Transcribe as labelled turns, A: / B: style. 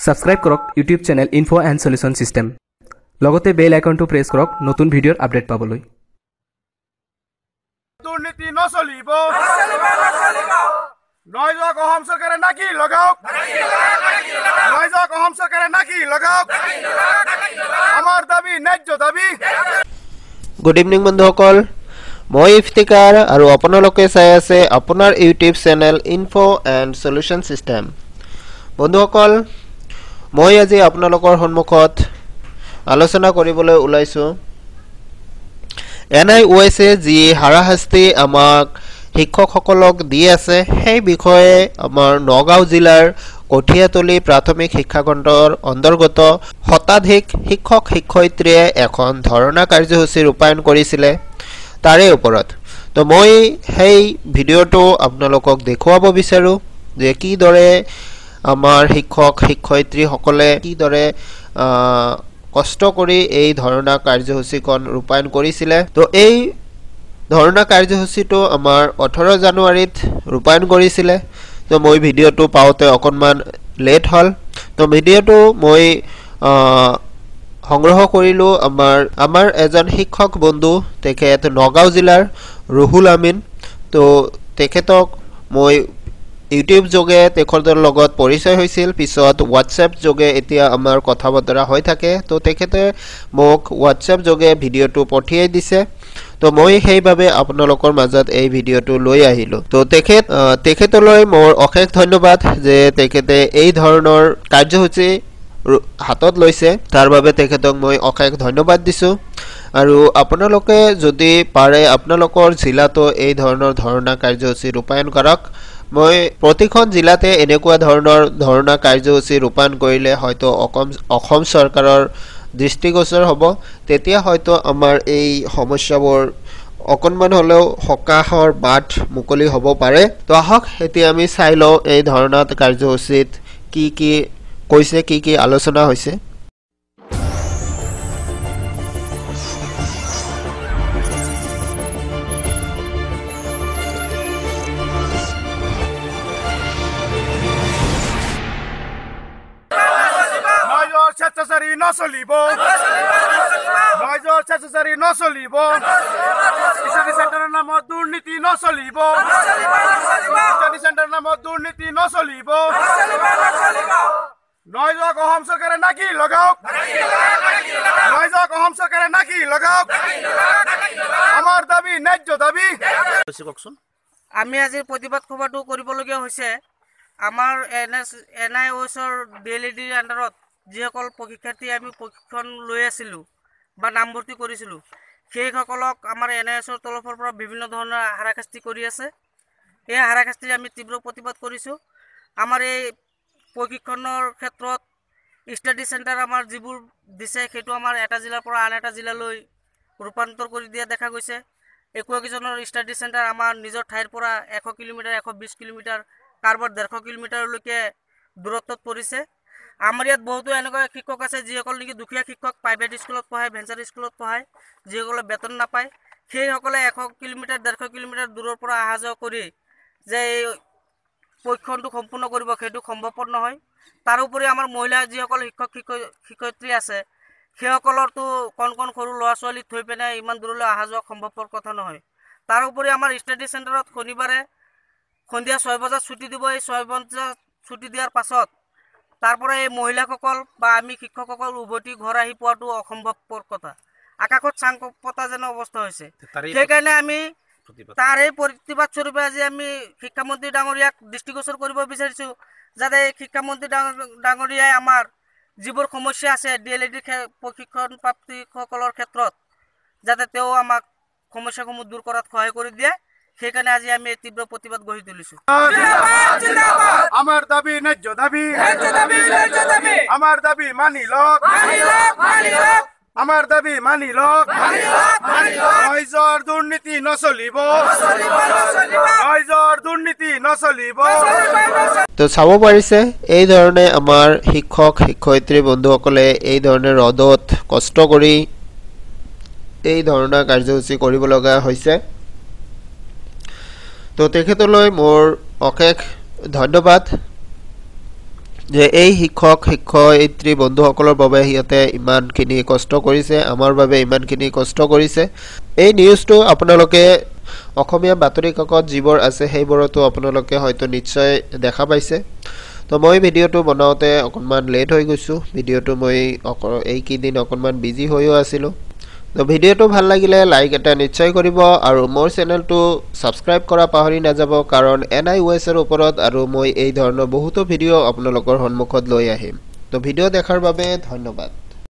A: Subscribe কৰক YouTube channel info and solution system, লগতে বেল আইকনটো press কৰক নতুন ভিডিঅ'ৰ আপডেট পাবলৈ।
B: দুৰ্নীতি নচলিব, নয় যাওক অসম চৰকাৰে নাকি লগাওক, নয় যাওক অসম চৰকাৰে নাকি লগাওক, আমাৰ দাবী ন্যায্য দাবী।
C: গুড ইভিনিং বন্ধুসকল, মই ইফতিকাৰ আৰু আপোনালোকে চাই আছে আপোনাৰ YouTube channel info and solution system. বন্ধুসকল, মই আজি আপোনালোকৰ সন্মুখত আলোচনা কৰিবলৈ ওলাইছোঁ এন আই অ' এছে যি হাৰাশাস্তি আমাক শিক্ষকসকলক দি আছে সেই বিষয়ে আমাৰ নগাঁও জিলাৰ কঠীয়াতলী প্ৰাথমিক শিক্ষাখণ্ডৰ অন্তৰ্গত শতাধিক শিক্ষক শিক্ষয়িত্ৰীয়ে এখন ধৰ্ণা কাৰ্যসূচী ৰূপায়ণ কৰিছিলে তাৰে ওপৰত। তো মই সেই ভিডিঅ'টো আপোনালোকক দেখুৱাব বিচাৰোঁ যে কিদৰে আমাৰ শিক্ষক শিক্ষয়িত্ৰীসকলে কিদৰে কষ্ট কৰি এই ধৰ্ণা কাৰ্যসূচীখন ৰূপায়ণ কৰিছিলে। তো এই ধৰ্ণা কাৰ্যসূচীটো আমাৰ 18 জানুৱাৰীত ৰূপায়ণ কৰিছিলে। তো মই ভিডিঅ'টো পাওঁতে অকণমান লেট হ'ল। তো ভিডিঅ'টো মই সংগ্ৰহ কৰিলোঁ আমাৰ এজন শিক্ষক বন্ধু, তেখেত নগাঁও জিলাৰ ৰুহুল আমিন। তো তেখেতক মই ইউটিউব যোগে তেখেতৰ লগত পৰিচয় হৈছিল, পিছত হোৱাটছএপ যোগে এতিয়া আমাৰ কথা বতৰা হৈ থাকে। তো তেখেতে মোক হোৱাটছএপ যোগে ভিডিঅ'টো পঠিয়াই দিছে, তো মই সেইবাবে আপোনালোকৰ মাজত এই ভিডিঅ'টো লৈ আহিলোঁ। তো তেখেতলৈ মোৰ অশেষ ধন্যবাদ যে তেখেতে এই ধৰণৰ কাৰ্যসূচী হাতত লৈছে, তাৰ বাবে তেখেতক মই অশেষ ধন্যবাদ দিছোঁ। আৰু আপোনালোকে যদি পাৰে আপোনালোকৰ জিলাতো এই ধৰণৰ ধৰ্ণা কাৰ্যসূচী ৰূপায়ণ কৰক। মই প্ৰতিখন জিলাতে এনেকুৱা ধৰণৰ ধৰ্ণা কাৰ্যসূচী ৰূপায়ণ কৰিলে হয়তো অসম চৰকাৰৰ দৃষ্টিগোচৰ হ'ব, তেতিয়া হয়তো আমাৰ এই সমস্যাবোৰ অকণমান হ'লেও সকাহৰ বাট মুকলি হ'ব পাৰে। তো আহক এতিয়া আমি চাই লওঁ এই ধৰ্ণা কাৰ্যসূচীত কি কি কৈছে, কি কি আলোচনা হৈছে।
B: স্বেচ্ছাচাৰী নচলিব, ৰাইজৰ স্বেচ্ছাচাৰী নচলিব, ষ্টাডি চেণ্টাৰৰ নামত দুৰ্নীতি নচলিব, ষ্টাডি চেণ্টাৰৰ নামত দুৰ্নীতি নচলিব, নয় যাওক অসম চৰকাৰে নাকি লগাওক, নয় যাওক অসম চৰকাৰে নাকি লগাওক, আমাৰ দাবী ন্যায্য দাবী।
D: কওকচোন। আমি আজি প্ৰতিবাদ সভাটো কৰিবলগীয়া হৈছে আমাৰ এন আই অ' এছৰ ডি এল এ ডিৰ আণ্ডাৰত যিসকল প্ৰশিক্ষাৰ্থী আমি প্ৰশিক্ষণ লৈ আছিলোঁ বা নামভৰ্তি কৰিছিলোঁ, সেইসকলক আমাৰ এন আই এছৰ তৰফৰ পৰা বিভিন্ন ধৰণৰ হাৰাশাস্তি কৰি আছে। এই হাৰাশাস্তিৰ আমি তীব্ৰ প্ৰতিবাদ কৰিছোঁ। আমাৰ এই প্ৰশিক্ষণৰ ক্ষেত্ৰত ষ্টাডি চেণ্টাৰ আমাৰ যিবোৰ দিছে সেইটো আমাৰ এটা জিলাৰ পৰা আন এটা জিলালৈ ৰূপান্তৰ কৰি দিয়া দেখা গৈছে। একো একোজনৰ ষ্টাডি চেণ্টাৰ আমাৰ নিজৰ ঠাইৰ পৰা 100 কিলোমিটাৰ, 120 কিলোমিটাৰ, কাৰোবাৰ 150 কিলোমিটাৰলৈকে দূৰত্বত পৰিছে। আমাৰ ইয়াত বহুতো এনেকুৱা শিক্ষক আছে যিসকল নেকি দুখীয়া শিক্ষক, প্ৰাইভেট স্কুলত পঢ়ায়, ভেঞ্চাৰ স্কুলত পঢ়ায়, যিসকলে বেতন নাপায়, সেইসকলে 100 কিলোমিটাৰ, 150 কিলোমিটাৰ দূৰৰ পৰা অহা যোৱা কৰি যে এই প্ৰশিক্ষণটো সম্পূৰ্ণ কৰিব সেইটো সম্ভৱপৰ নহয়। তাৰোপৰি আমাৰ মহিলা যিসকল শিক্ষক শিক্ষয়িত্ৰী আছে সেইসকলৰতো কণ কণ সৰু ল'ৰা ছোৱালী থৈ পিনে ইমান দূৰলৈ অহা যোৱা সম্ভৱপৰ কথা নহয়। তাৰোপৰি আমাৰ ষ্টাডি চেণ্টাৰত শনিবাৰে সন্ধিয়া 6 বজাত ছুটি দিব। এই 6 বজাত ছুটি দিয়াৰ পাছত তাৰ পৰা এই মহিলাসকল বা আমি শিক্ষকসকল উভতি ঘৰ আহি পোৱাটো অসম্ভৱপৰ কথা, আকাশত চাং পতা যেন অৱস্থা হৈছে। সেইকাৰণে আমি তাৰ এই প্ৰতিবাদ স্বৰূপে আজি আমি শিক্ষামন্ত্ৰী ডাঙৰীয়াক দৃষ্টিগোচৰ কৰিব বিচাৰিছোঁ, যাতে এই শিক্ষামন্ত্ৰী ডাঙৰীয়াই আমাৰ যিবোৰ সমস্যা আছে ডি এল এ ডি প্ৰশিক্ষণ প্ৰাপ্তিসকলৰ ক্ষেত্ৰত যাতে তেওঁ আমাক সমস্যাসমূহ দূৰ কৰাত সহায় কৰি দিয়ে। সেইকাৰণে আজি আমি এই তীব্ৰ প্ৰতিবাদ গঢ়ি তুলিছোঁ।
B: আমাৰ দাবী ন্যায্য দাবী, আমাৰ দাবী মানি লওক, আমাৰ দাবী মানি লওক, ৰাইজৰ দুৰ্নীতি নচলিব, ৰাইজৰ দুৰ্নীতি নচলিব।
C: তো চাব পাৰিছে এই ধৰণে আমাৰ শিক্ষক শিক্ষয়িত্ৰী বন্ধুসকলে এই ধৰণে ৰ'দত কষ্ট কৰি এই ধৰণৰ কাৰ্যসূচী কৰিব লগা হৈছে। তো তেখেতলৈ মোৰ অশেষ ধন্যবাদ। যে এই শিক্ষক শিক্ষয়িত্ৰী বন্ধুসকলৰ বাবে সিহঁতে ইমানখিনি কষ্ট কৰিছে, আমাৰ বাবে ইমানখিনি কষ্ট কৰিছে। এই নিউজটো আপোনালোকে অসমীয়া বাতৰি কাকত যিবোৰ আছে সেইবোৰতো আপোনালোকে হয়তো নিশ্চয় দেখা পাইছে। তো মই ভিডিঅ'টো বনাওঁতে অকণমান লেট হৈ গৈছোঁ, ভিডিঅ'টো মই এইকেইদিন অকণমান বিজি হৈও আছিলোঁ। তো ভিডিঅ'টো ভাল লাগিলে লাইক এটা নিশ্চয় কৰিব আৰু মোৰ চেনেলটো ছাবস্ক্ৰাইব কৰা পাহৰি নাযাব, কাৰণ NIOSৰ ওপৰত আৰু মই এই ধৰণৰ বহুতো ভিডিঅ' আপোনালোকৰ সন্মুখত লৈ আহিম। তো ভিডিঅ' দেখাৰ বাবে ধন্যবাদ।